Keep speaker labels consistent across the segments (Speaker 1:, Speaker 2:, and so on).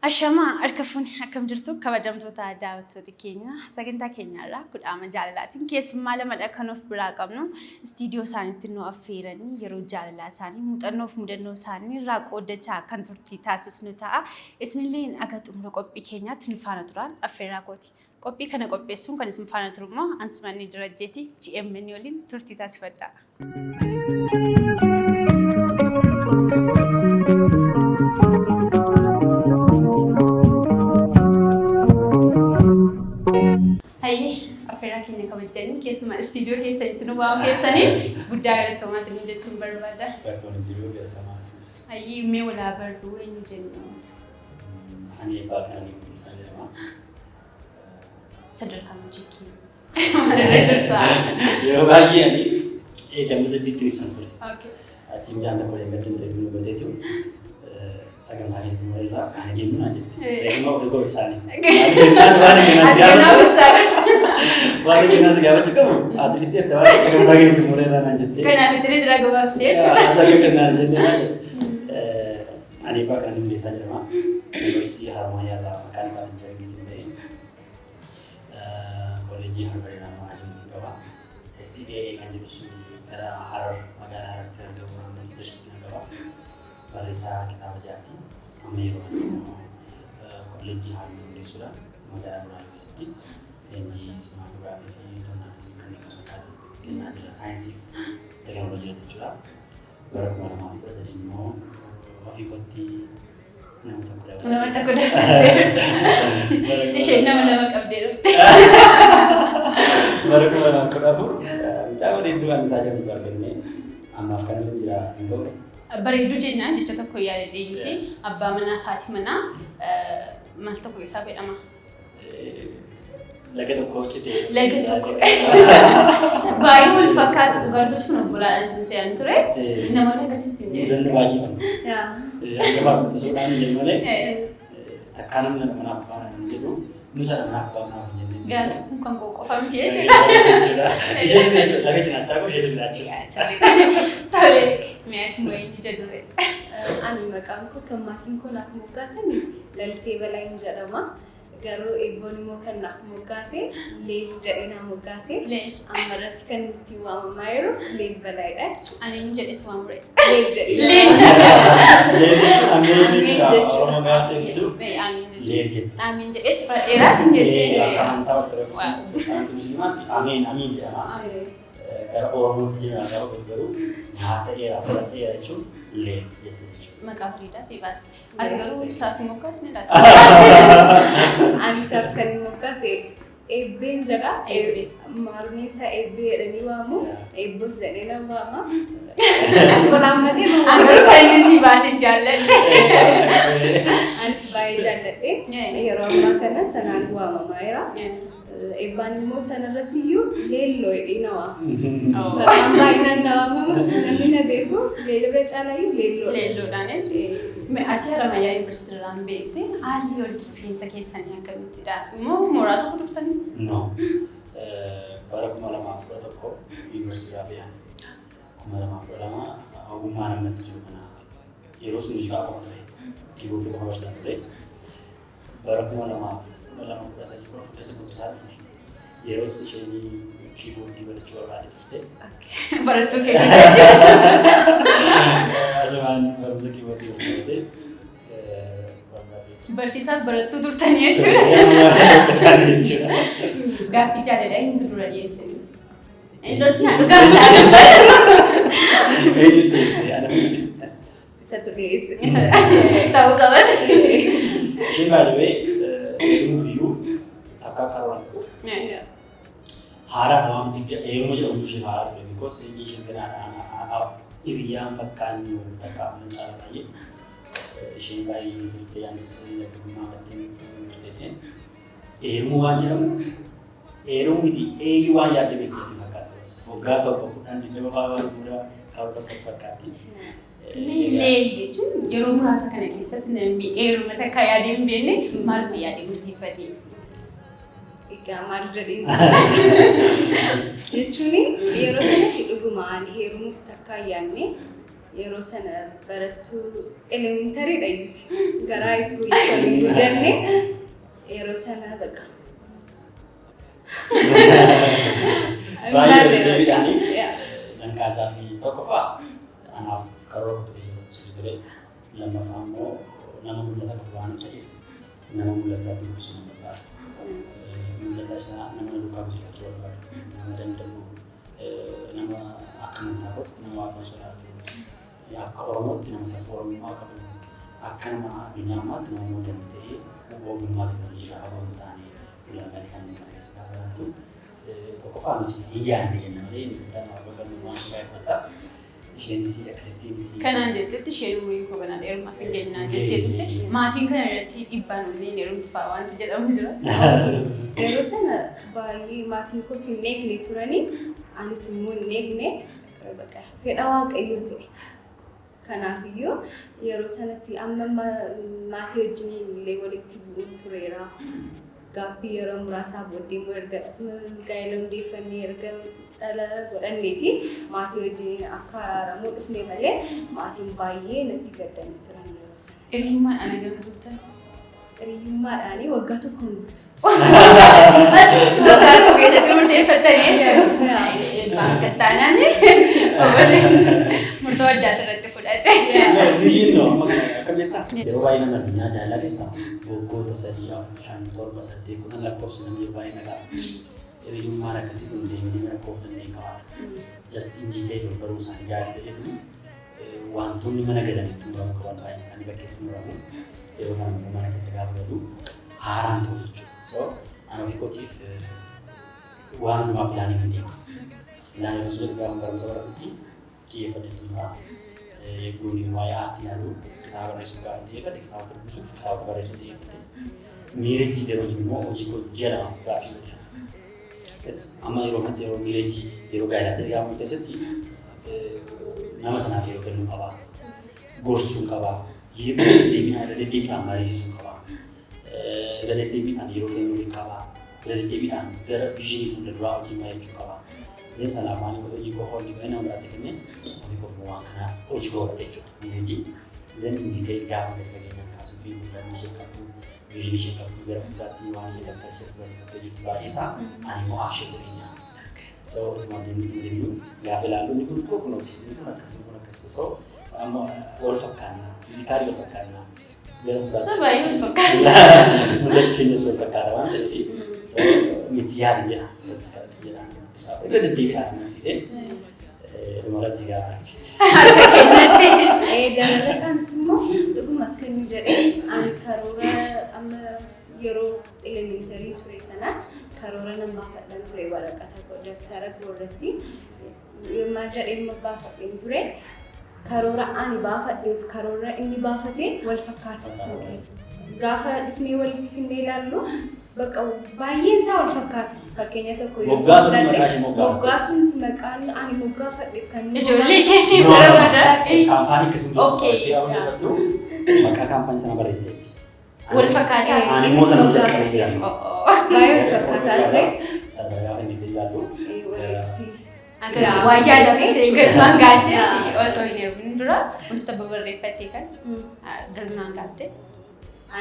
Speaker 1: Ashamaa, harka fuuni, akkam jirtu kabajamtoota daawwattoota keenya? Sagantaa keenya irraa Kudhaama Jaalalaatiin keessummaa lamadha kan of biraa qabnu. Istiidiyoo isaaniitti nu affeeranii yeroo jaalalaa isaanii, muuxannoof mudannoo isaanii irraa qooddachaa kan turtii taasisnu ta'a. Isinillee aga xumura qophii keenyaatti nu faana turaan affeerraa kooti. Qophii kana qopheessuun kan isin faana turu immoo Ansimannii Darajjeeti. GMN waliin turtii taasifadhaa. Hayyee, affeerraa keenya kabajjanii keessumaa istiidiyoo keessanitti nu waamu keessanii guddaa galatoomaa isin jechuun barbaada.
Speaker 2: Rakkoon hin jiru, galatoomaa isinis.
Speaker 1: Hayyee, mee walaa barru, eenyu jennu?
Speaker 2: Ani Eebbaa Qananii Hundeessaa jedhama.
Speaker 1: Sadarkaan hojii kee maalirra jirta?
Speaker 2: Yeroo baay'ee ani eegamni saddeetti ibsan ture. Achi mucaan tokko eeggadda interview nu gooteetu, sagantaa keessa muree kana jennu naan jette. Eegummaa ofii koo ibsaanii.
Speaker 1: Ati kanaaf ibsaa jirta.
Speaker 2: Waan inni si gaafachuu qabu ati fixxeetta waan sagantaa keessa muree naan jette.
Speaker 1: Kanaaf itti jira gabaabsitee jechuudha.
Speaker 2: Ati akka kennaan jette. Ani Eebbaa Qananii Hundeessaa jedhama. Yuunivarsiitii Haramayaa irraa mechanical engineering ta'e. Kolleejjii Harbareeraa Management qaba. SCAA kan jedhu sun gara Harar, magaalaa Hararitti argamu, leadership kan qaba. Barreessaa kitaaba jaati. Amma yeroo kana immoo kolleejjii halluu hundeessuudhaan magaalaa Buraayyuu keessatti leenjii cinematography fi wantoota kanneen kana fakkaatan kennaa jira. Saayinsii fi teekinooloojii jechuudha. Bara 2013 immoo ofii kootti nama tokko dabalatee.
Speaker 1: Nama tokko dabalatee. Isheen nama lama qabdee dhufte.
Speaker 2: Bara 2014 mucaa bareedduu Annisaa jedhamtu arganne. Ammaaf kan irra jira hin ga'u.
Speaker 1: Bareedduu jennaan jecha tokko yaadadhee miti. Abbaa manaa fi haati manaa maal tokko isaa jedhama?
Speaker 2: Laga tokko citee.
Speaker 1: Laga tokko. Baay'ee wal fakkaatu, dhugaa dubbachuun obbolaadhaan isin se'an ture. Namoonni akkasii isin jedhu.
Speaker 2: Mudannoo baay'ee qabna. Hangafaa guddisuudhaan hin jedhu malee takkaa namni haadha manaa abbaa manaa hin jedhu, nus haadha manaa abbaa manaa hin jenne.
Speaker 1: Gaaffii kun kan koo qofa miti jechuudha.
Speaker 2: Ishees jechuudha. Laga cinaachaa koo ishees jechuudha.
Speaker 1: Tole, mi'aati moo eenyu jedhu?
Speaker 3: Ani maqaan koo kan maatiin koo naaf moggaasan Lalisee Balaayin jedhama. Garuu eebboon immoo kan naaf moggaase Leel jedhee naaf moggaase.
Speaker 1: Leel.
Speaker 3: Amma irratti kan ittiin waamamaa jiru Leel Balaayidha jechuudha.
Speaker 1: Ani eenyu jedhee si waamure?
Speaker 3: Leel jedhee.
Speaker 1: Leel.
Speaker 2: Leel jechuun ameen jechuudha.
Speaker 3: Ameen jechuudha.
Speaker 2: Oromoo gaafa ibsu
Speaker 1: Amiin jechuudha.
Speaker 2: leel jetti.
Speaker 1: Amiin jedhee si fudhadheeraatti hin
Speaker 2: Akka
Speaker 1: jettee.
Speaker 2: amantaa Ortodoksii, amantii Musliimaatti ameen amiin jedhama. Gara Oromootti jedhama gaafa godhu garuu naa ta'eera, fudhadheera jechuun leel jette jechuudha.
Speaker 1: Maqaa bareedaa si baase. Ati garuu isaaf hin moggaasne laata?
Speaker 3: Ani isaaf kan hin moggaase Eebbeen jedha.
Speaker 1: Eebbee.
Speaker 3: Maarmeen isaa Eebbee jedhanii waamu. Eebbus jedhee nan waama. Olaammatee
Speaker 1: Ani garuu kan inni si baase hin jaalladhe.
Speaker 3: Anis baay'ee jaalladhe. Yeroo ammaa kana sanaan waamamaa jira. Eebbaan immoo sanarratti iyyuu Leelloo jedhee na waama. Maqaan baay'inaan na waamamu, namni na beeku Leelloo caalaayyuu Leelloo.
Speaker 1: Leelloodhaan jechuudha. Mee ati Haramayaa Yuunivarsiitii irraan beekte, haalli walitti dhufeensa keessanii akkamittidha? Immoo mooraa tokko turtanii?
Speaker 2: No. Bara 2011 yuunivarsiitii irraa ba'an. 2012 ogummaa namatti jiru kana, yeroo sun muuziqaa qofa ture. Keyboard qofa barsiisaa ture. Bara 2012, 13, 14 keessa guddisaa ture. Yeroo isheen keyboard barachuu barbaade turte.
Speaker 1: Barattuu keessa jechuudha.
Speaker 2: Asumaan barumsa keyboard barbaade barbaade.
Speaker 1: Barsiisaaf barattuu turtanii jechuudha.
Speaker 2: Jechuudha.
Speaker 1: Gaaffii jaalalaa eenyutu dura dhiyeesse? Indos naa dhugaa jaalladha.
Speaker 2: Eenyu dhiyeesse? Ana miti.
Speaker 3: Isatu dhiyeesse.
Speaker 1: Ta'uu qabas.
Speaker 2: Isheen baay'ee heerumuuf iyyuu takka karoora qabu. Haaraa waan heeruma jedhamu ishee haaraa ture. Because leenjii isheen ganaadha, hiriyyaan fakkaannu takka amanuu caala baay'ee. Isheen baay'ee turte, anis dargaggummaa irratti murteesseen. Heerumuu waan jedhamu, heerumuu miti, eeyyuu waan yaadde beektu fakkaatti. Waggaa tokko, 10, 20 fa'aa waan booda karoora tokko fakkaatti.
Speaker 1: Mee leel jechuun yeroo muraasa kana keessatti namni heeruma takka yaadee hin beekne maaluma yaadee murteeffate?
Speaker 3: Egaa maal jedheen jechuun, yeroo sanatti dhuguma ani heerumuuf takka yaadne. Yeroo sana barattuu elementarydha jetti. Gara high schoolii waliin guddanne yeroo sana bakka.
Speaker 2: Baay'ee deddeebiidhaani nan kaasaa fi tokkoffaa anaaf karoora ture yeroo ture, lammaffaa immoo nama mul'ata qabu waan ta'eef nama mul'ata isaatti guddisuu nan barbaada. Mul'ata isaa nama duukaa guddifachuu barbaadu, nama danda'u, nama akka amantaa kootti nama Waaqa sodaatu, akka Oromootti nama safuu Oromummaa qabu, akka nama addunyaa ammaatti nama modern ta'ee ogummaa teekinooloojii irraa fagoo hin taane ulaagaalee kanneen kana keessa gaafa ilaaltu, tokkoffaa nuti hin yaadne jenna malee inni guddaan nama galmummaan sun baay'ee. Isheenis akkasitti miti.
Speaker 1: Kanaan jettetti isheen umriin koo kanaan heerumaaf hin geenye naan jettee turte. Maatiin kana irratti dhiibbaan umriin heerumtu fa'aa wanti jedhamu jira.
Speaker 3: Yeroo sana baay'ee maatiin koos hin eegne turanii, anis immoo hin eegne, bakka fedha Waaqayyoo ta'e. Kanaafiyyuu yeroo sanatti amma maatii wajjin illee walitti bu'uun tureera. Gaaffii yeroo muraasaa booddee immoo erga gaa'ela hundeeffannee, erga dhala godhanneeti maatii wajjin akka araaramuu dhufne malee maatiin baay'ee natti gaddanii turan yeroo sana.
Speaker 1: Hiriyummaan ana gam turtan?
Speaker 3: Hiriyyummaadhaanii waggaa tokko hin guutu.
Speaker 1: Achuutu waggaa tokko keessatti murteeffattanii jechuudha. Akkas taanaan murtoo addaa asirratti fudhate.
Speaker 2: Biyyiin no amma kana akkam jettaa? Yeroo baay'ee nama addunyaa jaalalaa keessa waggoota 3, 4, 5, 7, 8, 10 lakkoofsa namni yeroo baay'ee nagaa. Hiriyyummaan akkasii kun deemee deemee rakkoo of danda'e qabaata. Just in detail wal baruu isaanii gaarii ta'eetu wantoonni mana galanitti muramu qaban baay'een isaanii bakkeetti muramu. Yeroo kana immoo mana keessa gaafa galu haaraan ta'u jechuudha. So ani ofii kootiif waan hundumaa planii hin deema. Planii osoo jedhu gaafa barumsa baradhutti xiyyeeffadhee xumuraa. Eegguun waa'ee aartii yaadu, kitaaba barreessuuf gaafa xiyyeeffadhe kitaaba dubbisuuf, kitaaba barreessuu xiyyeeffadhe. Marriage yeroo jiru immoo hojii koo ji'a 2 gaaffii godhe. Amma yeroo kanatti yeroo marriage, yeroo gaa'elaatti gaafa murteessetti nama sanaaf yeroo kennuu qaba. Gorsuu qaba. Yeroo deddeebiidhaan, irra deddeebiidhaan mariisisuu qaba. Irra deddeebiidhaan yeroo kennuuf qaba. Irra deddeebiidhaan gara visionii fuula duraa hojii mari'achuu qaba. Zeen sanaaf waan hojii koo hoolii godhee nama biraatti kennee ofii koof waan kana hojii koo godhadhe jechuudha. Marriage then in detail gaafa gadi fageenyaan kaasuu fi mul'anni ishee qabdu, visionii ishee qabdu, gara fuulduraatti waan ishee qabdu, ishee barbaadee jirtu baay'ee isaa ani immoo action godhee jira. So utuma deemnu deemnu gaafa ilaallu inni kun koo kunooti, inni kun akkas, inni kun akkas, so amma wal fakkaanna, physically wal fakkaanna. Gara fuulduraatti.
Speaker 1: So baay'ee wal fakkaata.
Speaker 2: Mul'anni keenyas wal fakkaata waan ta'eef, so miti yaadi jedha. Jedha. Irra deddeebiidhaan amansiisee dhumarratti gaafa
Speaker 1: harka kennatti.
Speaker 3: Dabalataanis immoo dhuguma akka inni jedhe, ani karoora amma yeroo elementary ture sana karoora nan baafadhan ture waraqata koo, daftara koo irratti. Maal jedheen baafadheen ture? Karoora ani baafadheef karoora inni baafate wal fakkaata. Gaafa dhufnee walitti finnee ilaallu bakka baay'een isaa wal fakkaata. Fakkeenya tokko yoo
Speaker 2: Moggaasuun
Speaker 3: fudhadhe,
Speaker 2: maqaa ishee moggaafate.
Speaker 3: Moggaasuun maqaan ani moggaafadhe kan inni
Speaker 1: Ijoollee keetii bara bada.
Speaker 2: Kaampaanii akkasuma maqaa kaampaanii sana barreesseetti.
Speaker 1: Wal fakkaataa.
Speaker 2: Ani immoo sana jalqabee jira.
Speaker 3: Baay'ee wal fakkaataa ture.
Speaker 2: Sana gaafa inni ilaallu
Speaker 3: Walitti
Speaker 1: Akka waa yaadaa turte galmaan gaatteeti, osoo hin heerumin dura wantoota babarreeffattee kan galmaan gaatte.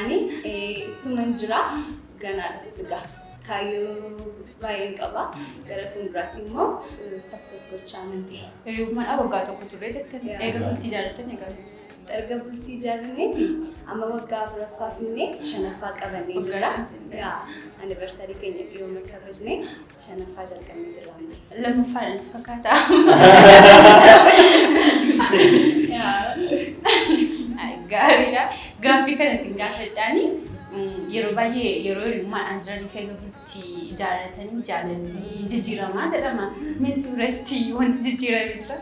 Speaker 3: Ani ittuman jira, ganaadhas egaa kaayyoo baay'een qaba. Gara fuulduraatti immoo success gochaa nan deema.
Speaker 1: Hiriyummaadhaan waggaa tokko turre jette. Eega bultii ijaarrattan egaa.
Speaker 3: Erga bultii ijaarranneeti amma waggaa afuraffaa finnee shanaffaa qabannee
Speaker 1: Waggaa
Speaker 3: jirra.
Speaker 1: shan seente.
Speaker 3: Yaa, anniversary keenya dhiyooma kabajnee shanaffaa jalqabnee jirra amma.
Speaker 1: Lammaffaan natti fakkaata.
Speaker 3: Yaa.
Speaker 1: Ay, gaariidha. Gaaffii kana isin gaafadhaani yeroo baay'ee yeroo hiriyummaadhaan jiranii fi eega bultii ijaarratanii jaalalli jijjiiramaa jedhama. Mee suuratti wanti jijjiirame jira?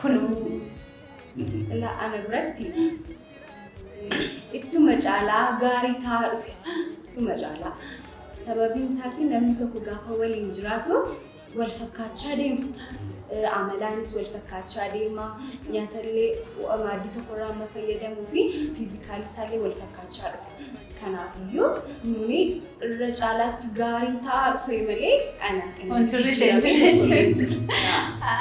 Speaker 1: Kunuunsi.
Speaker 3: La, ana biratti ittuma caalaa gaarii ta'aa dhufe. Ittuma caalaa. Sababiin isaas namni tokko gaafa waliin jiraatu Wal fakkaachaa deema. Amalaanis wal fakkaachaa deema. Nyaatallee maaddii tokkorraa amma fayyadamuu fi physically isaallee wal fakkaachaa dhufa. Kanaafiyyuu nuni irra caalaatti gaarii ta'aa dhufe malee ana kan
Speaker 1: Wanti hir'isee jira jechuudha.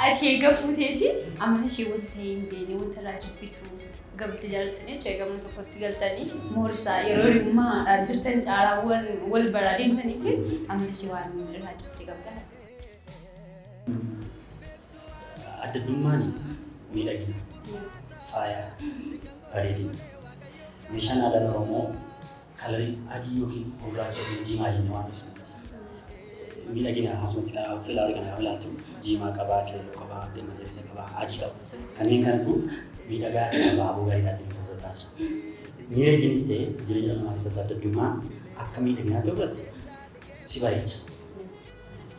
Speaker 1: Ati eega fuuteeti amala ishee wanta hin beekne, wanta irraa jibbitu galti jaalattanii jechuudha, eega mana tokkotti galtanii moorisaa yeroo hiriyummaadhaan jirtan caalaawwan wal baraa deemtanii fi amala ishee waan irraa jibbite qabda.
Speaker 2: Adda addummaan miidhagina, faaya, bareedina. Meeshaan aadaa Oromoo colorii adii yookiin gurraacha yookiin diimaa jennee waan ibsinu miti. Miidhagina asumatti filaarii kana gaafa ilaaltu diimaa qabaa, keelloo qabaa, magariisa qabaa, adii qaba. Kanneen kanatu miidhagaa abaaboo bareedaatiin kan taasisu. Miidhaginis ta'e jireenya dhala namaa keessatti adda addummaan akka miidhaginaatti yoo fudhatte si bareecha.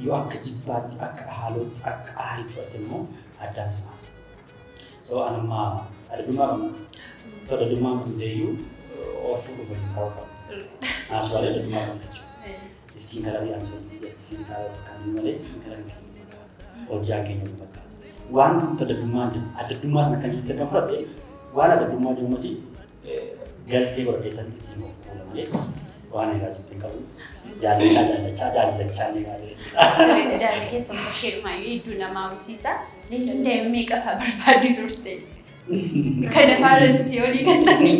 Speaker 2: Yoo akka jibbaatti, akka haalootti, akka aariitti fudhatte immoo addaan si baasa. So anamma adda addummaa qabna. Otoo adda addummaa hin qabne iyyuu of fuudhuuf waliin karoorfamna. Naturally adda addummaa qabna jechuudha. Skin colorii ani just physical kan malee skin colorii keenya fakkaata. Hojjaan keenya wal fakkaata. Waan adda addummaa adda addummaa sana kan jirutti kan fudhatte waan adda addummaa jiru masii galtee godhateetan ittiin of fuula malee waan irraa jibbee qabu. Jaallachaa jaallachaa jaallachaa ni gaarii jechuudha.
Speaker 1: Sirriidha, jaalli keessan bakkeedhumaa hedduu nama hawwisiisa. Leelloon daa'ima meeqa fa'aa barbaaddi turte? Kana fa'aa irratti olii galtanii.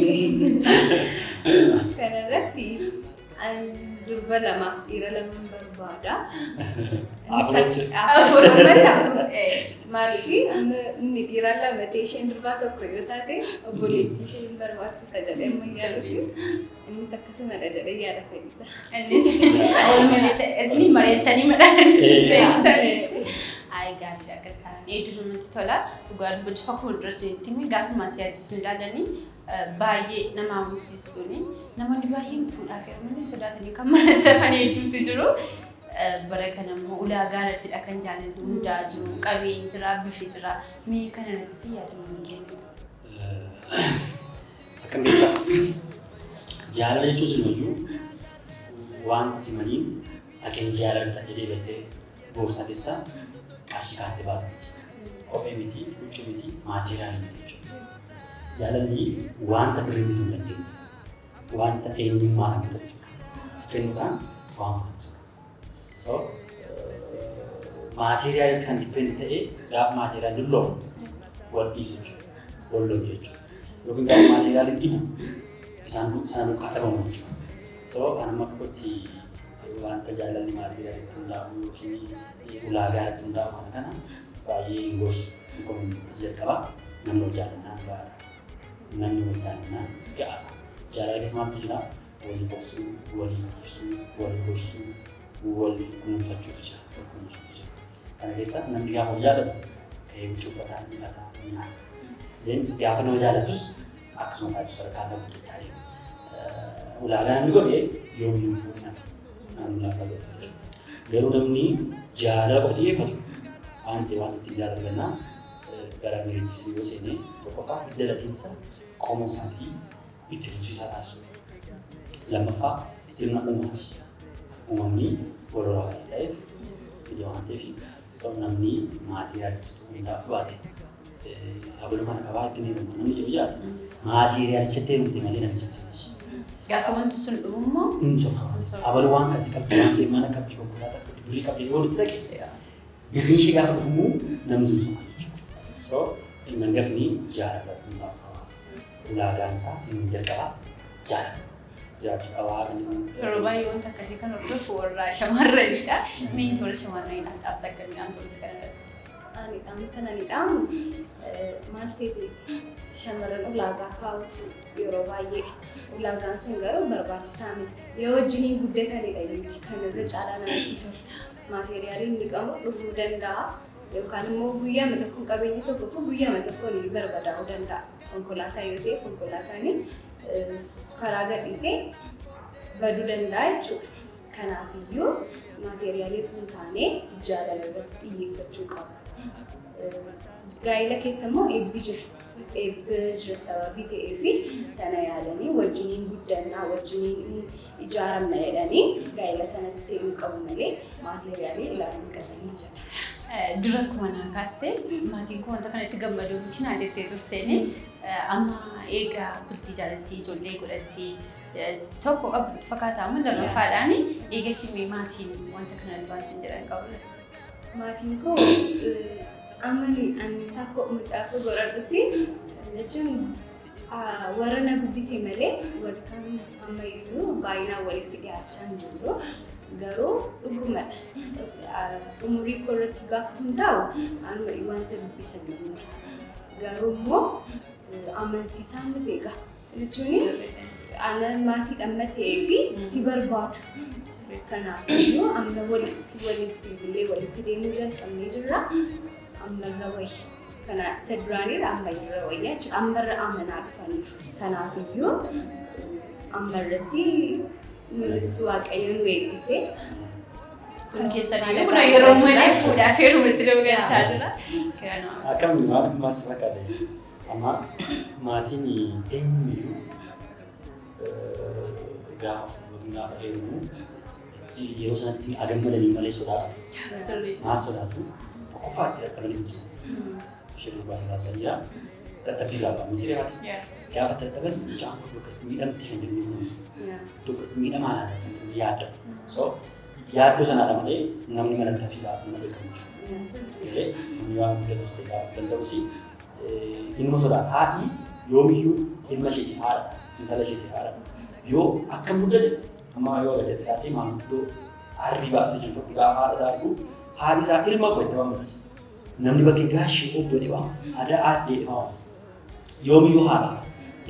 Speaker 3: Kanarratti ani durba lamaaf dhiira lama barbaada.
Speaker 2: Afur jechuudha.
Speaker 3: Afur, uummata afur. Maaliif inni dhiiraa lama ta'e isheen durbaa tokko yoo taate obboleettii isheen hin barbaachisa jedhee amma yaaduuf innis akkasumadha jedhee yaada fedhisa.
Speaker 1: Innis oolmaa isin mari'attanii madhaan. Ayi, gaariidha akkas taanaan hedduu namatti tola. Dhugaa dubbachuuf akkuma dura isinitti hime, gaafa maasii ajjeesin ilaalanii baay'ee nama hawwisiistuuni. Namoonni baay'een fuudhaaf heerumanii sodaatanii kan manatti hedduutu jiru. Bara kana immoo ulaagaa irrattidha kan jaalalli hundaa jiru. Qabeenyi jira, bifi jira. Mee kana irratti si yaadamuu ni kennitu?
Speaker 2: Akkam beektaa? Jaalala jechuun silumayyuu waan simaniin dhaqeen jaalala jedhee galtee boorsaa keessaa qarshii kaa'attee baatu miti. Kophee miti, huccuu miti, materialii miti jechuudha. Jaalalli wanta birrii bituu hin dandeenye, wanta eenyummaadhaan bitatudha. Of kennuudhaan waan fudhatudha. So materialii kan depend ta'ee gaafa material dulloomu wal dhiisu jechuudha. Wal lolu jechuudha. Yookiin gaafa materialiin dhibu isaan sana duukaa dhabamu jechuudha. So anuma akka kootti wanta jaalalli materialitti hundaa'u yookiin ulaagaa irratti hundaa'u kana baay'ee hin gorsu. Kun jalqaba namni wal jaalannaan gahaadha. Namni wal jaalannaan gahaadha. Jaalala keessa maaltu jira? Waliif obsuu, waliif ibsuu, wal gorsuu, wal kunuunfachuutu jira. Wal kunuunsuutu jira. Kana keessa namni gaafa wal jaallatu ka'ee huccuu uffataa, nyaata, nyaata. Then gaafa nama jaalatus akkasuma taasisu sadarkaa isaa guddachaa deema. Ulaagaa namni godhe yoomiyyuu fuudhina namni ulaagaa godhe. Garuu namni jaalala qofa xiyyeeffatu waan ta'e waan ittiin jaalatu gannaa gara marriageiis yoo seene, tokkoffaa hidda latiinsa qomoo isaatii itti fufsiisaa taasisu. Lammaffaa sirna uumaati. Uumamni wal horaa baay'ee ta'eef fide waan ta'eef namni maatii yaadatu hundaaf baate abaluu kana qabaa ittiin heeruma namni jedhu jaallatu materialichatti heerumte malee namichatti miti.
Speaker 1: Gaafa wanti sun dhumu immoo
Speaker 2: Hin sokkama. Abaluu waan akkasii qabdi waan ta'eef mana qabdi, konkolaataa qabdi, birrii qabdi yoo walitti dhaqe birrii ishee gaafa dhufu namni sun sokka jechuudha. So hangafni jaalala hundaaf qaba. Ulaagaan isaa inni jalqabaa jaalala. Jiraachuu qabaa kan jedhamu.
Speaker 1: Yeroo baay'ee wanta akkasii kan hordofu warra shamarranidha. Mee toora shamarraniidhaaf dhaamsa akkamiidhaan wanta kana irratti?
Speaker 3: Ani dhaamsa nani dhaamu maal seete, shamarran ulaagaa kaa'utu yeroo baay'ee, ulaagaan sun garuu barbaachisaa miti. Yoo wajjiniin guddatanidha miti kan irra caalaa namatti tolu. Materialiin inni qabu dhufuu danda'a yookaan immoo guyyaama tokko qabeenyi tokko kun guyyaama tokko ni barbadaa'uu danda'a. Konkolaataa yoo ta'e konkolaataan karaa gadhiisee baduu danda'a jechuudha. Kanaafiyyuu materialii osoo hin taane jaalala irratti xiyyeeffachuu qabu. Gaa'ela keessa immoo eebbi jira. Eebbi jira sababii ta'eefi sana yaadanii wajjiniin guddannaa, wajjiniin ijaaramna jedhanii gaa'ela sanatti seenuu qabu malee maateriaalii ilaaluu hin qabanii jedha.
Speaker 1: Dura akkuma naa kaaste maatiin koo wanta kanatti gammaduu miti naa jettee turteeni. Amma eega bultii jaalattee ijoollee godhattee tokko qabdu fakkaata, amma lammaffaadhaan eega simee maatiin wanta kanatti waan sin jedhan qabu.
Speaker 3: Maatiin koo amma annisaa koo mucaa koo godhadhutti jechuun warra na guddise malee warri kaan ammayyuu baay'inaan walitti dhiyaachaa hin jirru. Garuu dhugumadha. Umurii koo irratti gaafa hundaa'u anuma wanta dubbisan nama. Garuu immoo amansiisaan dhufe egaa. Jechuun ana maatii dhamma ta'ee fi si barbaadu. Kanaaf iyyuu amma walitti walitti bilbilee walitti deemuu jalqabnee jirra. Ammarra wayya. Kana isa duraaniirra ammayyarra wayya jechuudha. Ammarra amanaa dhufaniiru. Kanaaf iyyuu ammarratti nunis Waaqayyo nu eebbisee.
Speaker 1: Kan keessanii kun yeroo malee fuudhaaf heerumatti nama galchaa jira.
Speaker 2: Akkam maal maal si fakkaate? Amma maatiin eenyuyyuu gaafa fuudhu, gaafa heerumu yeroo sanatti agammadanii malee sodaa qabu. Maal sodaatu? Tokkoffaa itti dadhabanii ibsu. Ishee durbaa sodaachaa jira. Dadhabbii gaafa miti reefaati. Gaafa dadhaban mucaan kun akkasitti miidhamti kan jedhu kunuunsu. Iddoo akkasitti miidhamaa laata kan jedhu yaadda. So yaaddoo sanaadha malee namni mana bitafii gaafa nama beekamu jiru. Malee namni waan guddatu ta'e gaafa danda'us ilma sodaata. Haadhi yoomiyyuu ilma isheetiif haadha, intala isheetiif haadha. Yoo akkam guddate amma yoo agartee taatee maanguddoo harrii baasee jiru tokko gaafa haadha isaa argu, haadhi isaa ilma koo itti waamamti. Namni bakkee gaashii obbo jedhee waama. Aadaa aaddee jedhee waama. Yoomiyyuu haadha.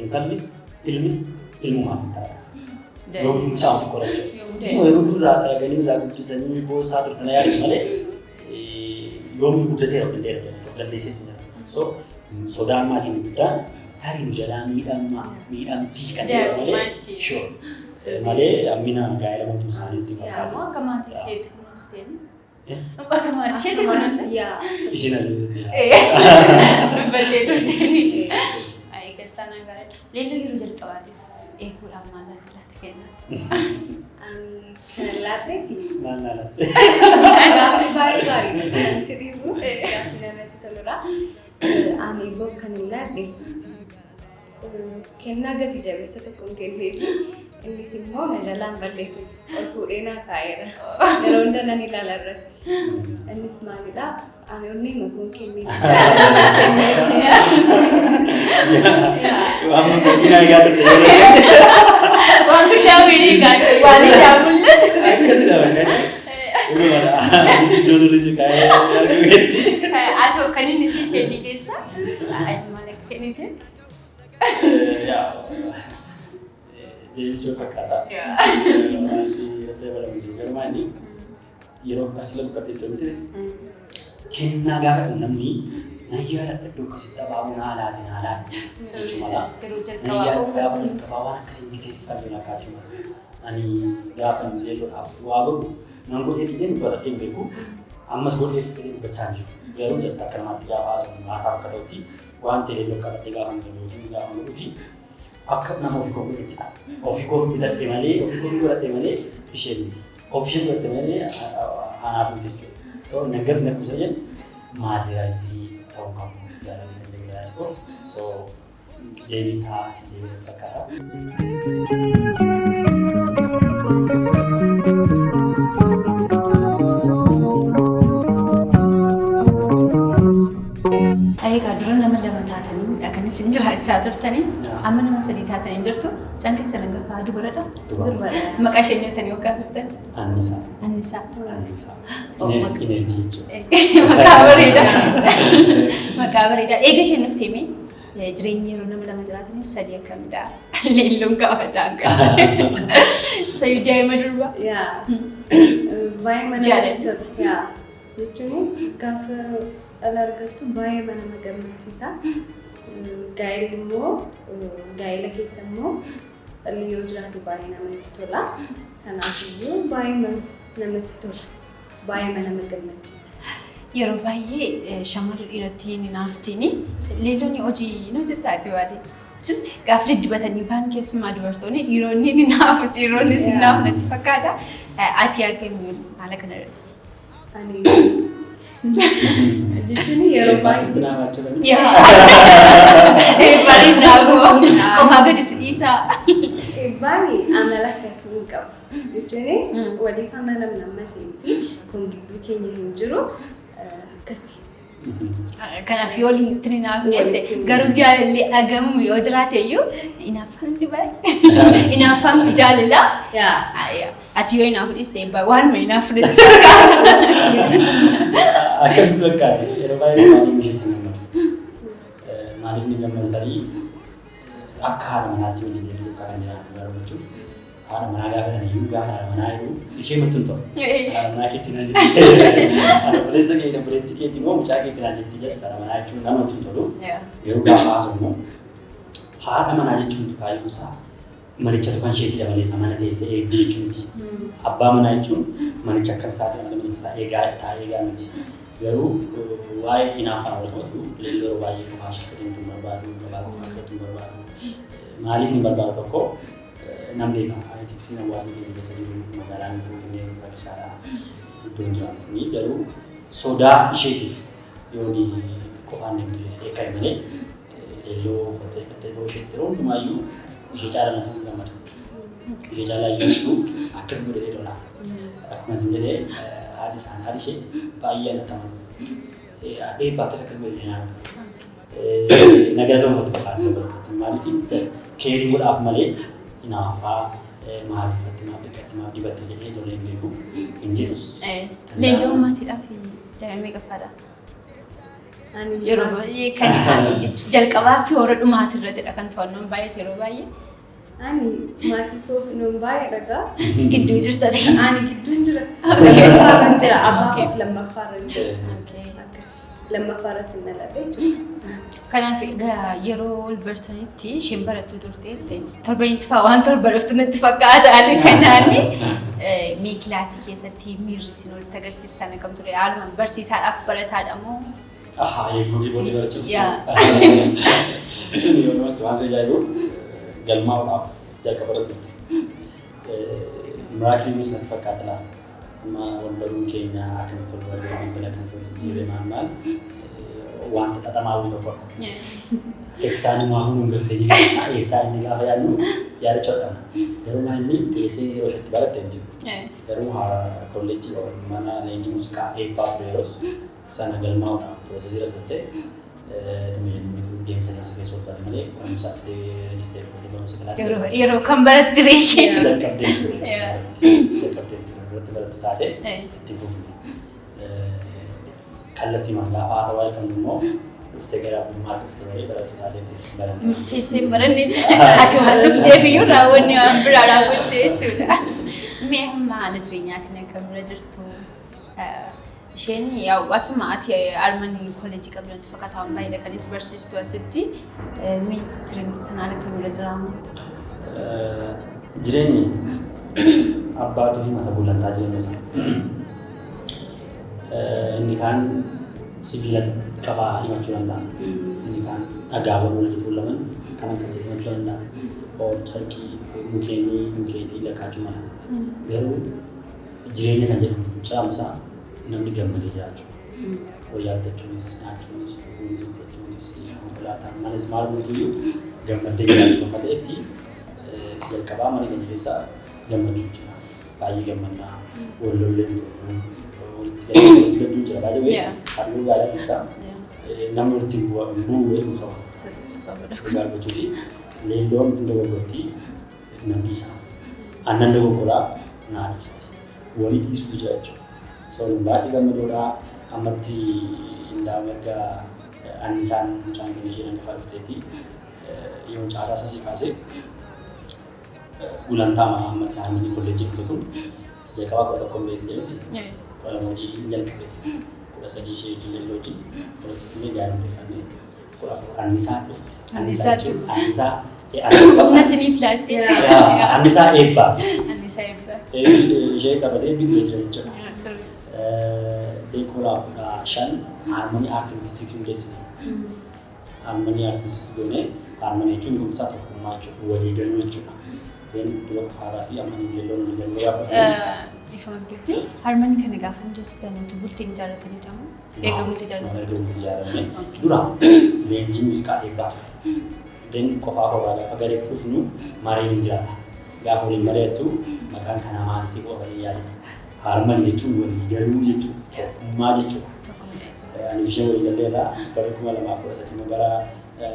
Speaker 2: Intallis ilmis ilmumaa hin ta'a. Yoomiyyuu mucaa ofii qorachuu. Isuma yeroo durraa xaraganii irraa guddisanii boossaa turtan yaadu malee yoomiyyuu guddateera, of danda'eera, of dandeessee jira. So sodaan maatiin guddaan tarii nu jalaa miidhama miidhamtii kan jedhu malee, sure, malee ammina gaa'ela mootuu isaaniitti
Speaker 1: masaa. Ammoo akka maatii isheetti kunuunsteen. Akka maatii isheetti kunuunse.
Speaker 2: Isheen adeemsi.
Speaker 1: Dubbattee turteeni. Ayi gastaan gaariidha. Leelloo, yeroo jalqabaatiif eeguudhaan maal laatti laata kenna?
Speaker 3: Kan laatee fi
Speaker 2: Maal laalatte?
Speaker 3: Gaaffii baay'ee gaariidha. Kan si dhiibu gaaffii namatti toludha. Ani eeboof kan hin laadhe kennaa gati jabeessa tokko hin kenneefi, innis immoo na jalaan balleessu ol fuudhee naa kaa'eera. Yeroo hunda nan ilaala irratti. Innis maalidha? Ani onnee makuun kennee.
Speaker 2: Waan makiinaa egaa turte.
Speaker 1: Waan guddaa wayii waan ijaa mul'atu.
Speaker 2: Akkasidha bakka. Dhugumadha. Anis iddoo sirrii si kaa'ee arguutti.
Speaker 1: Haa ta'u, kan inni siif kenne keessa ati maal akka kennite?
Speaker 2: Yaa, deebichuu fakkaata. Wanti irratti dabalamu jiru garuu inni yeroo asila dubbatti itti kennaa gaafa namni nan yaadadha, iddoo akkasitti abaaboo naa laate naa laate jechuu mala.
Speaker 1: Yeroo
Speaker 2: Nan
Speaker 1: jalqabaa
Speaker 2: yaadadha gaafa jalqabaa waan akkasii bitee kan akkaachuu mala. Ani gaafa leelloodhaaf waa godhu nan godhee fidee dubbadhee hin beeku. Ammas godhee fidee dubbachaa hin jiru. Garuu just akka namaatti gaafa haasofnu haasaa akka ta'utti waan ta'e leelloo qabatee gaafa nu yookiin gaafa godhuu fi akka nama ofii koo godhutti ofii koo bitadhe malee, ofii koo godhadhe malee ishee miti. Ofii ishee godhatte malee anaaf miti jechuudha. So nangas na kuusa jedhu maateriyaalistii ta'uu qabu jaalalli kan jedhu yaadu koo. So deebii isaa si deebii fakkaata.
Speaker 1: Egaa dura nama lama taatanii kan isin jiraachaa turtanii, amma nama sadii taatanii jirtu. Mucaan keessan hangafaa dubaradha.
Speaker 2: Dubara.
Speaker 1: Maqaa ishee nyaatanii waggaa turtan?
Speaker 2: Annisaa.
Speaker 1: Annisaa.
Speaker 2: Annisaa.
Speaker 1: Oh,
Speaker 2: Energy jechuudha.
Speaker 1: Maqaa bareedaa. Maqaa bareedaa. Eega isheen dhuftee mee jireenyi yeroo nama lama jiraataniif sadii akkamidha? Leelloon gaafa daangaa. Sayyuu daa'ima durbaa.
Speaker 3: Yaa. Baay'ee mana
Speaker 1: Jaalala.
Speaker 3: namatti tola. Yaa. Jechuun gaafa dhala argattu baay'ee nama gammachiisa. Gaa'elli immoo, gaa'ela keessa immoo dhalli yoo jiraate baay'ee namatti tola. Kanaafiyyuu baay'ee namatti tola. Baay'ee nama gammachiisa.
Speaker 1: Yeroo baay'ee shamarri dhiiratti ni naaftiin leelloon hojii ni hojjettaati baate. Jechuun gaafa diddibatanii ba'an keessumaa dubartoonni dhiironni ni naafu, dhiironnis ni naafu natti fakkaata. Ati akkamii haala kana irratti?
Speaker 3: Ani jechuun yeroo baay'ee
Speaker 1: Eebbaan naafu qofaa gadi si dhiisaa.
Speaker 3: Eebbaan amala akkasii hin qabu. Jechuun waliif amanamna amma ta'ee fi kun gidduu keenya hin jiru akkasi.
Speaker 1: Kanaaf yoo walitti hin naafne jette, garuu jaalalli agamu yoo jiraate iyyuu hinaaffaan ni baay'ee. Hinaaffaan jaalala. Ati yoo hinaafu dhiiste, eebbaa waanuma hinaafu natti fakkaata.
Speaker 2: Akkasitti fakkaate, yeroo baay'ee maaliif isheetti gammadu? Maaliif ni gammadu? Tarii akka haadha manaatti waliin duukaa kan jiraatu garuu jechuun haadha manaa gaafa jedhan iyyuu, gaafa haadha manaa jedhu ishee nutti hin ta'u. Haadha manaa keetti naan jetti. Haadha obboleessa kee, obboleettii keetti immoo mucaa keetti naan jetti. Just haadha manaa jechuun namatti hin tolu. Garuu gaafa haasofnu haadha manaa jechuun kaayyoon isaa manichatu kan isheetidha malee isa mana teessee eegdii jechuu miti. Abbaa manaa jechuun manicha akka isaati malee manicha eegaa taa'ee eegaa miti. Garuu waa'ee hinaaffaan wal qabatu, leelloo yeroo baay'ee qofaa ishee akka deemtu hin barbaadu, gabaa qofaa akka deemtu hin barbaadu. Maaliif hin barbaadu? Tokko nan beeka, tiksiin hawaasni keenya keessa jiru, magaalaan Finfinnee rakkisaadha. Iddoon jiraatu kuni garuu sodaa isheetiif yooni qofaan deemtu jedhee ka'e malee, leelloo uffattee qattee ba'uu isheetti yeroo hundumaayyuu ishee caala natti hin gammadu. Ishee caalaa iyyuu akkas godhee lola. Akkuma isin jedhee, haadhi isaan haadhi ishee baay'ee natti amanu. Eebba akkas akkas godhee nyaata. Na galatoomfatu fakkaata. Maaliif? Just care godhaaf malee hinaaffaa maal uffatti, maaf dhiqatti, maaf dibatte jedhee lolee hin beeku. Hin jedhus.
Speaker 1: Leelloon maatiidhaaf daa'ima meeqaffaadha? Yeroo baay'ee kan jalqabaa fi warra dhumaati irrattidha kan to'annoon baay'ate yeroo baay'ee.
Speaker 3: Ani maatii koo noon baay'ee dhagaa.
Speaker 1: Gidduu jirta ta'e.
Speaker 3: Ani gidduun jira. Lammaffaarra jira. Abbaa koof lammaffaarra jira. Akkas. Lammaffaarratti hin dhaladhe jechuudha.
Speaker 1: Kanaaf egaa yeroo ol bartanitti isheen barattuu turteetti, torbanitti fa'aa waan torba dhuftu natti fakkaata haalli kanaani. Mee kilaasii keessatti miirri isin walitti agarsiistan akkam ture? Haaluma barsiisaadhaaf barataadha moo?
Speaker 2: Ahaa, eeguu booddee barachuuf. Isin yoo namas waan si ajaa'ibu, galmaa'uudhaaf jalqaba irratti miraakiliinis natti fakkaata laata. Amma wal baruun keenya, akkamitti wal barree, bilbila akkamitti wal jijjiirree, maal maal, wanta xaxamaa wayii tokkodha. Isaan immoo hafuun hin galtee eessaa inni gaafa yaadnu yaadachuu dhabna. Garuu maa inni teessee yeroo isheetti baratte hin jiru. Garuu kolleejjii mana leenjii muuziqaa eebbaa ture yeroos sana galmaa'uudhaaf process irra turte. Tuma jennuutu deemsa keessa keessa ol bare malee barumsa dhuftee register gootee barumsa kilaasii
Speaker 1: Yeroo kan baratte isheen.
Speaker 2: jalqabdee ture. Jalqabdee ture, irratti barattu taate itti fufne. Kallattii gaafa haasawaa jalqabnu immoo dhuftee gara abbummaatti dhuftee malee barattu taatee teessee baranne.
Speaker 1: Teessee hin baranne jechuudha. Ati waan dhufteef iyyuu raawwanni waan biraa raawwatte jechuudha. Mee amma haala jireenyaatiin akkamirra jirtu? Isheen yaa'u asuma ati armanii kolleejjii qabdu natti fakkaata, waan baay'eedha kan itti barsiistu asitti. Mee jireenyi sanaan akkamirra jiraama?
Speaker 2: Jireenyi abbaatu himata gulantaa jireenya isaa. Inni kaan sibiila qabaa himachuu danda'a. Inni kaan dhagaawwan walitti tuulaman kan akka ta'e himachuu danda'a. Or carqii, mukeenii, mukeetii lakkaa'achuu mala. Garuu jireenya kan jedhamu caamsaa namni gammadee jiraachuu. Wayyaa bitachuunis, nyaachuunis, dhuguunis, uffachuunis, konkolaataan, manis maal guutuyyuu gammaddee jiraachuu akka ta'etti, si jalqabaa mana keenya keessa gammachuu jira. Baay'ee gammannaa, wal lollee hin turru, walitti gadduun jira. Baay'ee halluu gaariin keessaa namni walitti hin bu'u jedhu soba. Dhugaa gochuu fi leelloon hin dogoggortii, nan dhiisa. Annan dogoggoraa, naa dhiisti. Walii dhiisutu jira jechuudha. So baay'ee gammadoodha. Ammatti indaa erga annisaan mucaan keenya isheen hangafa dhufteetti, yoo caasaa sasii kaasee gulantaa ammatti harmanii kolleejjii dhufte kun jalqabaa 11n beeksi jedhuti. 12 hojii hin jalqabe. 13 ishee wajjin, leelloo wajjin walitti dhufnee gaarii hundeeffannee, 14 annisaan dhufte.
Speaker 1: Annisaa.
Speaker 2: Annisaa.
Speaker 1: Humna isiniif laatte.
Speaker 2: Annisaa eebbaati.
Speaker 1: Annisaa eebbaa.
Speaker 2: Ishee qabatee biqiluu jira jechuudha.
Speaker 1: Sirrii.
Speaker 2: 2015 Harmony Art Institute hundeessine. Harmony Art Institute goonee, Harmony jechuun gumsaa tokkummaa jechuudha, walii galuu jechuudha. Then dura qofaadhaa fi amma leelloon walii galuu gaafa dhufnu.
Speaker 1: Dhiifama gidduutti. Harmony kana gaafa hundeessitan utuu bultiin ijaarratanidha moo? Eega bultii ijaarratan?
Speaker 2: Erga bultii ijaaramne dura leenjii muuziqaa eebbaa ture. Then qofaa qofaa gaafa garee dhufnu mariin hin jiraata. Gaafa waliin mari'attu maqaan kanaa maalitti qofatanii yaadatu. Harmony jechuun walii galuu jechuudha. Tokkummaa jechuudha.
Speaker 1: Tokkummaa.
Speaker 2: Ani ishee walii galleerraa bara 2013 immoo bara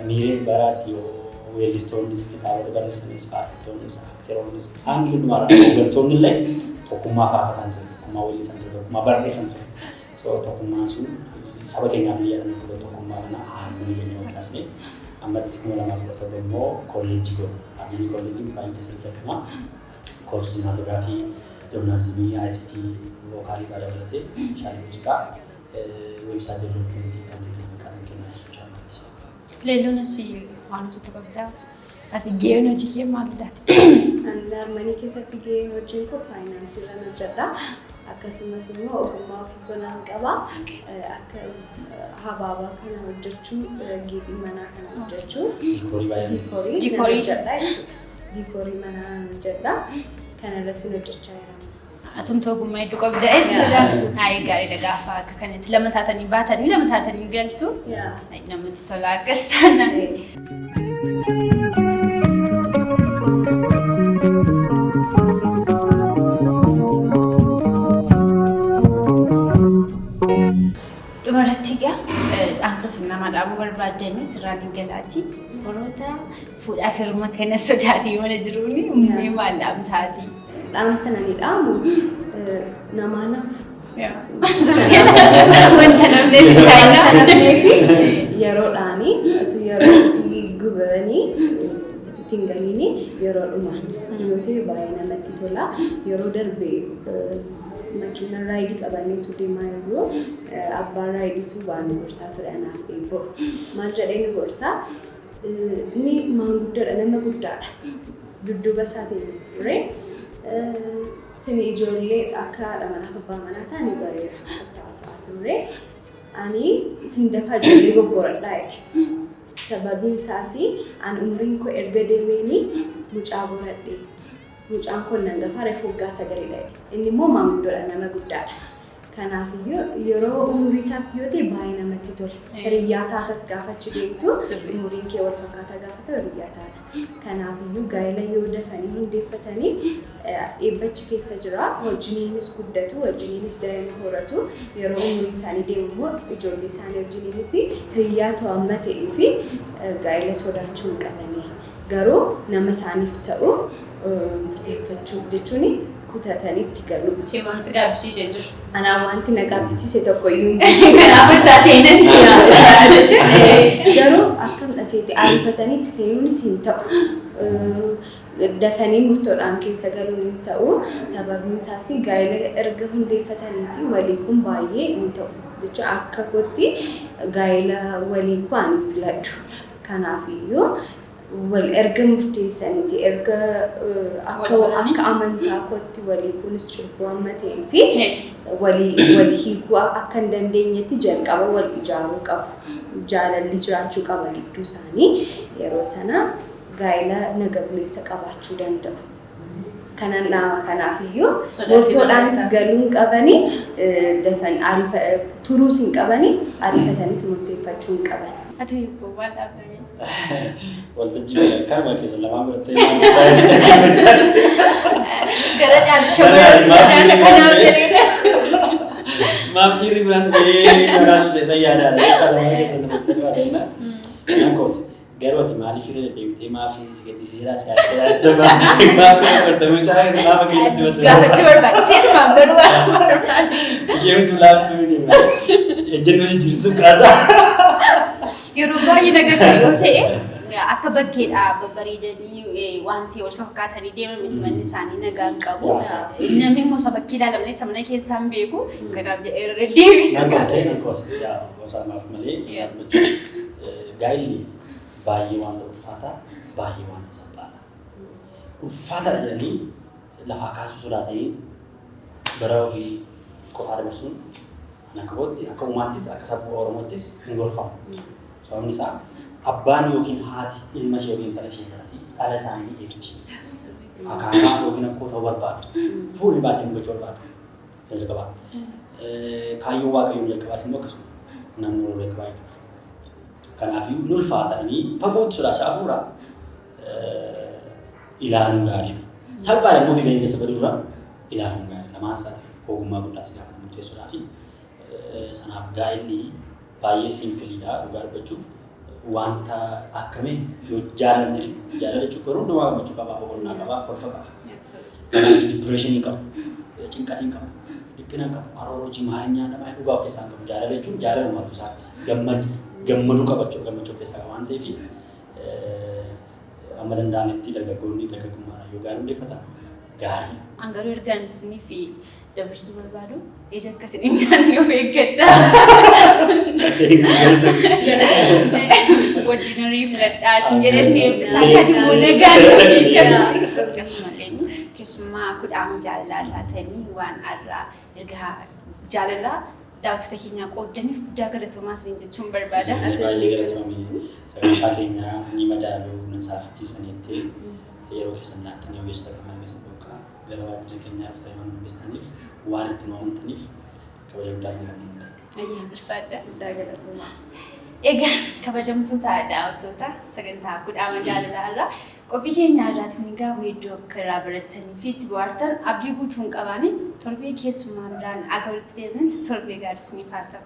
Speaker 2: miiree baraatti weellistoonnis, kitaabota barreessanis, faarfattoonnis, akteroonnis, hangi hundumaarraa hooggantoonni illee tokkummaa faarfatan ture, tokkummaa weellisan ture, tokkummaa barreessan ture. So tokkummaan sun saba keenyaaf ni yaadannoo ture, tokkummaa kana Harmony jennee moggaasne. Ammatti 2017 immoo kolleejjii goone. Harmony kolleejjiin baay'ee keessatti argama. Koorsii sinematogiraafii, joornaalizimii, ICT, vookaalii fa'aa dabalatee meeshaalee muuziqaa, website developmentii kanneen kana fakkaatan kennaa jiru jechuudha ammatti.
Speaker 1: Leelloon asii waan hojjetu qabdaa. Asii gaheen hojii kee maalidhaati?
Speaker 3: Ani Harmony keessatti gaheen hojiin koo faayinaansii irra hojjedha. Akkasumas immoo ogummaa ofii koo nan qaba. Akka habaabaa kana hojjechuu, geexii manaa kana hojjechuu,
Speaker 2: Diikoorii baay'ee.
Speaker 3: diikoorii nan
Speaker 1: Diikoorii.
Speaker 3: hojjedha jechuudha. Diikoorii manaa nan hojjedha. Kana irratti hojjechaa jira.
Speaker 1: Atumtuu ogummaa hedduu qabda jechuudha. Hayi, gaariidha gaafa akka kanatti lama taatanii baatanii lama taatanii galtu. Namatti tola akkas taanaan. Dhumarratti egaa dhaamsa isin nama dhaamuu barbaaddanii sirraan hin galaati. Warroota fuudhaa fi heeruma kana sodaatee mana jiruuni mee maal dhaamtaati?
Speaker 3: Dhaamsa nani dhaamu namaanaaf
Speaker 1: Wanta namni taa'ina.
Speaker 3: Namnee fi yeroodhaani utuu yeroo ofii gubanii ittiin galiini yeroodhumaan yoo ta'e baay'ee namatti tola. Yeroo darbe makiina raayidii qabanneetu deemaa jirru, abbaan raayidii sun waan nu gorsaa ture anaaf eebboo. Maal jedhee nu gorsaa? Inni maanguddoodha, nama guddaadha. Dudduuba isaatiin ture. Sini ijoollee akka haadha manaaf abbaa manaa ta'anii bareera haasa'aa turre. Ani isin dafaa ijoollee goggoradhaa jedhe. Sababiin isaas ani umriin koo erga deemeeni mucaa boradhe. Mucaan kun nan gafaa reefu waggaa 9dha jedhe. Inni immoo maanguddoodha, nama guddaadha. Kanaafiyyuu yeroo umurii isaatti yoo ta'e baay'ee namatti tola. Hiriyyaa taatas gaafa achi deemtu, umuriin kee wal fakkaataa gaafa ta'u hiriyyaa taata. Kanaafiyyuu gaa'ela yoo dafanii hundeeffatanii eebbachi keessa jira. Wajjiniinis guddatu, wajjiniinis daa'ima horatu. Yeroo umuriin isaanii deemu immoo ijoollee isaanii wajjiniinis hiriyyaa ta'u amma ta'ee fi gaa'ela sodaachuu hin qabanii. Garuu nama isaaniif ta'u murteeffachuu jechuun kutatanii itti galu.
Speaker 1: Simaan si gaabbisiisee jiru.
Speaker 3: Anaa wanti na gaabbisiise tokko iyyuu hin jiru.
Speaker 1: Kanaaf itti seenan.
Speaker 3: Garuu akkam dhaseetti ariifatanii itti seenuunis hin ta'u. Dafanii murtoodhaan keessa galuun hin ta'u. Sababiin isaas gaa'ela erga hundeeffataniiti walii kun baay'ee hin ta'u. Jechuun akka kootti gaa'ela walii koo ani filadhu. Kanaafiyyuu wal erga murteessaniiti erga akka amantaa kootti walii kunis cubbuu amma ta'ee fi walii wal hiikuu akka hin dandeenyetti jalqaba wal ijaaruu qabu. Jaalalli jiraachuu qaba gidduu isaanii, yeroo sana gaa'ela naga buleessa qabaachuu danda'u. Kanan dhaama, kanaafiyyuu murtoodhaanis galuu hin qabanii, dafan turuus hin qabanii, ariifatanis murteeffachuu hin qaban.
Speaker 1: Ati hibboo maal dhaabdanii?
Speaker 2: Waltajjii kanuma keessa lamaan godhattee.
Speaker 1: Gara caalu shamarratti sodaata kanaaf jedhee.
Speaker 2: Maaf dhiirri biraan ta'ee karaa seetan yaadaan lamaan keessa namatti baadhanna. Nan koos garuu ati maaliif irra deddeebitee maaf si gaddisiisaa si yaaddaa maaf godhatte mucaa maaf keessatti bakka.
Speaker 1: Gaafachuu barbaade seenumaan garuu waan barbaade.
Speaker 2: Ishee utuu laaftuu miti ejjennoo jijjiirsuuf kaasaa.
Speaker 1: Yeroo baay'ee nagarta yoo ta'e akka bakkeedha babbareedanii wanti wal fakkaatanii deeman miti, manni isaanii nagaa hin qabu. Namni immoo isa bakkee ilaala malee isa mana keessaa hin beeku. Kanaaf jedhee irra deddeebiisa.
Speaker 2: Nan koosee nan koosee yaa gosa maaf malee gaa'illi baay'ee wanta ulfaataa, baay'ee wanta salphaadha. Ulfaataadha jedhanii lafaa kaasuu sodaatanii bara ofii Qofaa dabarsuun akka kootti, akka uumaattis, akka saba Oromoottis hin gorfamu. Sababni isaa abbaan yookiin haati ilma ishee yookiin intala ishee kanatti dhala isaanii ni eegdi. Akaakaa yookiin akkoo ta'uu barbaadu. Fuulli baatee mul'achuu barbaadu. Isa jalqabaa. Kaayyoon Waaqayyoon jalqabaas immoo akkasuma. Namni wal akka baay'atuuf. Kanaafuu ni ulfaatanii fagootti sodaachaa hafuura ilaaluun gaariidha. Salphaadha immoo fiiganii keessa baduurra ilaaluun gaariidha. Lamaan isaatiif ogummaa guddaa si gaafata murteessuudhaa fi sanaaf gaa'elli baay'ee simpleiidha dhugaa dubbachuuf. Wanta akkamii yoo jaalladhe, jaalala jechuun garuu hundumaa gammachuu qaba, boqonnaa qaba, kolfa qaba. Depressionii qabu, cinqatiin qabu, dhiphina qabu, karoora hojii maal nyaata maal dhugaa of keessaa hin qabu. Jaalala jechuun jaalaluma ofiisaatti gammaduu qabachuu, gammachuu of keessaa qaba waan ta'eef, amma danda'ametti dargaggoonni dargaggummaadhaan yoo gaa'ela hundeeffatan gaariidha.
Speaker 1: An garuu ergaan isinii fi dabarsuu barbaadu, ija akka isin hin nyaanne of eeggadha. Wajjin horii filadhaa isin jedhee isin eebbisaa, ati immoo nagaan. Akkasumallee keessummaa kudhaama jaalalaa taatanii waan har'aa ergaa jaalalaa daawwattoota keenyaa qooddaniif guddaa galatoomaa isiniin jechuun barbaada.
Speaker 2: Baay'ee galatoomii. Sagantaa keenya ni madaalu nan saafachiisaniitti yeroo keessan laattanii ogeessota qaama keessa bokkaa gara waajjira keenyaa dhuftanii waan dubbistaniif, waan itti nu amantaniif kabaja guddaa isin qabna.
Speaker 1: Ayyaan ulfaadha.
Speaker 3: Guddaa galatoomaa.
Speaker 1: Egaa kabajamtoota daawwattoota sagantaa kudhaama jaalalaa irraa, qophii keenya irraatiin egaa weedduu akka irraa barattanii fi itti bohaartan abdii guutuun qabaanii, torbee keessummaa biraan aga walitti deebinutti torbee gaarii isiniif haa ta'u.